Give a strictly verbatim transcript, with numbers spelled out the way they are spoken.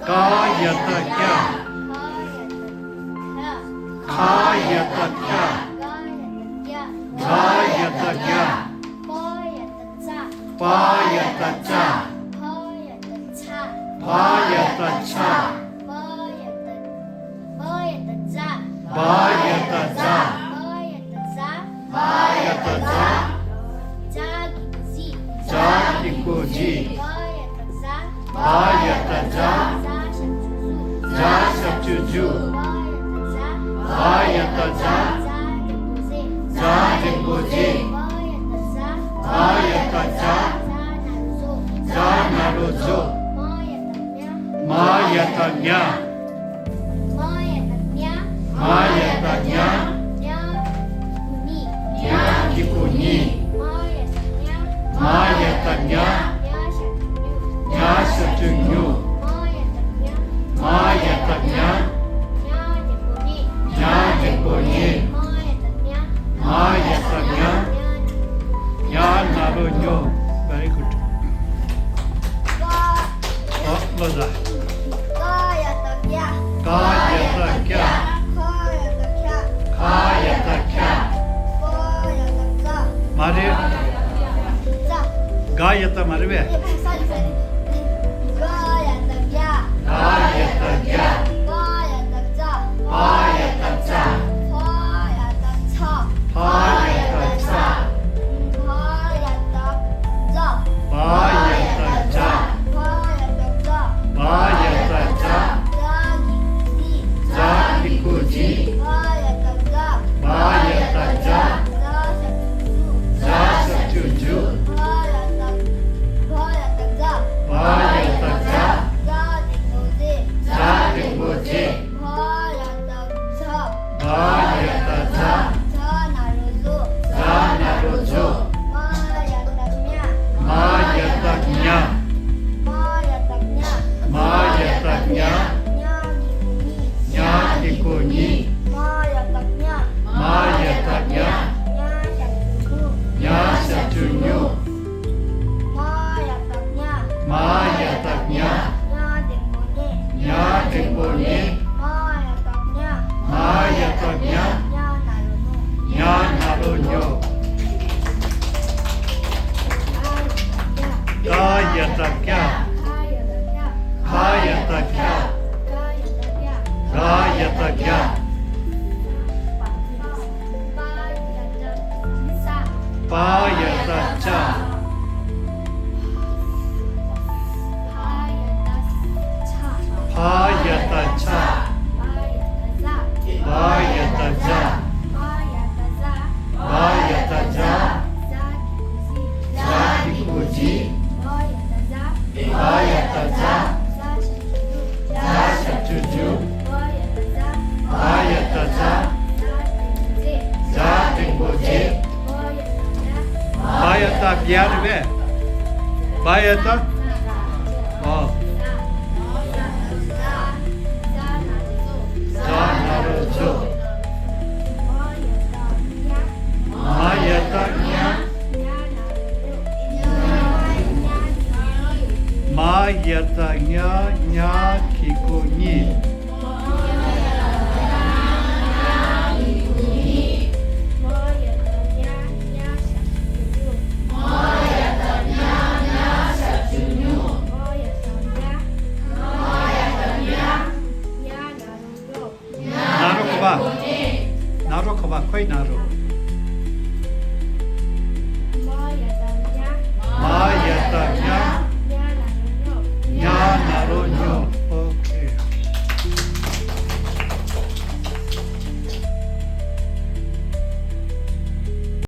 ཀ་ཡ་བཏགས་ཀྱ། ཁ་ཡ་བཏགས་ཁྱ། ག་ཡ་བཏགས་ག། ག་ཡ་བཏགས་ག། པ་ཡ་བཏགས་པ། པ་ཡ་བཏགས་པ། ཕ་ཡ་བཏགས་ཕ། ཕ་ཡ་བཏགས་ཕ། བ་ཡ་བཏགས་བ་ཡ་བཏགས་བ། བ་ཡ་བཏགས་བ། བ་ཡ་བཏགས་བ། བ་ཡ་བཏགས་བ། ཇ་གི་གུ་ཇི། ཇ་གི་གུ་ཇི། ཇ་ཡ་བཏགས་ཇ། ཇ་ཡ་བཏགས་ཇ། ཇ་ཞབས་ཀྱུ་ཇུ། ཇ་ཞབས་ཀྱུ་ཇུ། བ་ཡ་བཏགས་བ། བ་ཡ་བཏགས་བ། ཇ་འགྲེང་བུ་ཇེ། ཇ་འགྲེང་བུ་ཇེ། བ་ཡ་བཏགས་བ། བ་ཡ་བཏགས་བ། ཇ་ན་རོ་ཇོ། ཇ་ན་རོ་ཇོ། མ་ཡ་བཏགས་མ། མ་ཡ་བཏགས་མ། མ་ཡ་བཏགས་མ། མ་ཡ་བཏགས་མ། ཉ་གི་གུ་ཉི། ཉ་གི་གུ་ཉི། མ་ཡ་བཏགས་མྱ། མ་ཡ་བཏགས་མྱ། ཉ་ཞབས་ཀྱུ་ཉུ། ཉ་ཞབས་ཀྱུ་ཉུ། མ་ཡ་བཏགས་མྱ། མ་ཡ་བཏགས་མྱ། ཉ་འགྲེང་བུ་ཉེ། ཉ་འགྲེང་བུ་ཉེ། མ་ཡ་བཏགས་མྱ། མ་ཡ་བཏགས་མྱ། ཉ་ན་རོ་ཉོ། Very good. ཀ་ཨོ་ལོ་ཟ། ཀ་ཡ་བཏགས་ཀྱ། ཀ་ཡ་བཏགས་ཀྱ། ཁ་ཡ་བཏགས་ཁྱ། ཁ་ཡ་བཏགས་ཁྱ། པ་ཡ་བཏགས་པ། མ་རེད། པ་ཡ་བཏགས་པ། ག་ཡ་བཏགས་མ་རེད་པས། ཡ་ས་རི་ས་རི། ག་ཡ་བཏགས་ག། ག་ཡ་བཏགས་ག། པ་ཡ་བཏགས་པ། པ་ཡ་བཏགས་པ། ཕ་ཡ་བཏགས་ཕ། ཕ་ཡ་བཏགས་ཕ། ག་ཡ་བཏགས་ག། བ་ཡ་བཏགས་བ། བ་ཡ་བཏགས་བ། བ་ཡ་བཏགས་བ། ཇ་གི་གུ་ཇི། ཇ་གི་གུ་ཇི། བ་ཡ་བཏགས་བ། བ་ཡ་བཏགས་བ། ཇ་ཞབས་ཀྱུ་ཇུ། ཇ་ཞབས་ཀྱུ་ཇུ། བ་ཡ་བཏགས་བ། བ་ཡ་བཏགས་བ། བ་ཡ་བཏགས་བ། ཇ་འགྲེང་བུ་ཇེ། ཇ་འགྲེང་བུ་ཇེ། ཇ་ཡ་བཏགས་ཇ། ཇ་ཡ་བཏགས་ཇ། ཇ་ན་རོ་ཇོ། ཇ་ན་རོ་ཇོ། མ་ཡ་བཏགས་མྱ། མ་ཡ་བཏགས་མྱ། མ་ཡ་བཏགས་མྱ། མ་ཡ་བཏགས་མྱ། ཉ་གི་གུ་ཉི། ཉ་གི་གུ་ཉི། མ་ཡ་བཏགས་མྱ། མ་ཡ་བཏགས་མྱ། ཉ་ཞབས་ཀྱུ་ཉུ། ཉ་ཞབས་ཀྱུ་ཉུ། མ་ཡ་བཏགས་མྱ། མ་ཡ་བཏགས་མྱ། ཉ་འགྲེང་བུ་ཉེ། ཉ་འགྲེང་བུ་ཉེ། མ་ཡ་བཏགས་མྱ། མ་ཡ་བཏགས་མྱ། ཉ་ན་རོ་ཉོ། ཉ་ན་རོ་ཉོ། ཀ་ཡ་བཏགས་ཀྱ། ཁ་ཡ་བཏགས་ཁྱ། ག་ཡ་བཏགས་ག། ག་ཡ་བཏགས་ག། པ་ཡ་བཏགས་པ། པ་ཡ་བཏགས་པ། ཕ་ཡ་བཏགས་ཕ། བ་ཡ་བཏགས་བ། བ་ཡ་བཏགས་བ། བ་ཡ་བཏགས་བ། བ་ཡ་བཏགས་བ། ཇ་གི་གུ་ཇི། བ་ཡ་བཏགས་བ། བ་ཡ་བཏགས་བ། ཇ་ཞབས་ཀྱུ་ཇུ། ཇ་ཞབས་ཀྱུ་ཇུ། བ་ཡ་བཏགས་བ། བ་ཡ་བཏགས་བ། ཇ་འགྲེང་བུ་ཇེ། བ་ཡ་བཏགས་བ་རེད་པས། བ་ཡ་བཏགས། ཨོ། ཇ་ན་རོ་ཇོ། མ་ཡ་བཏགས་མྱ། མ་ཡ་བཏགས་མྱ། ཉ་གི་གུ་ཉི། ན་རོ་ག་པ། ན་རོ་ག་པ། ཁོའི་ན་རོ།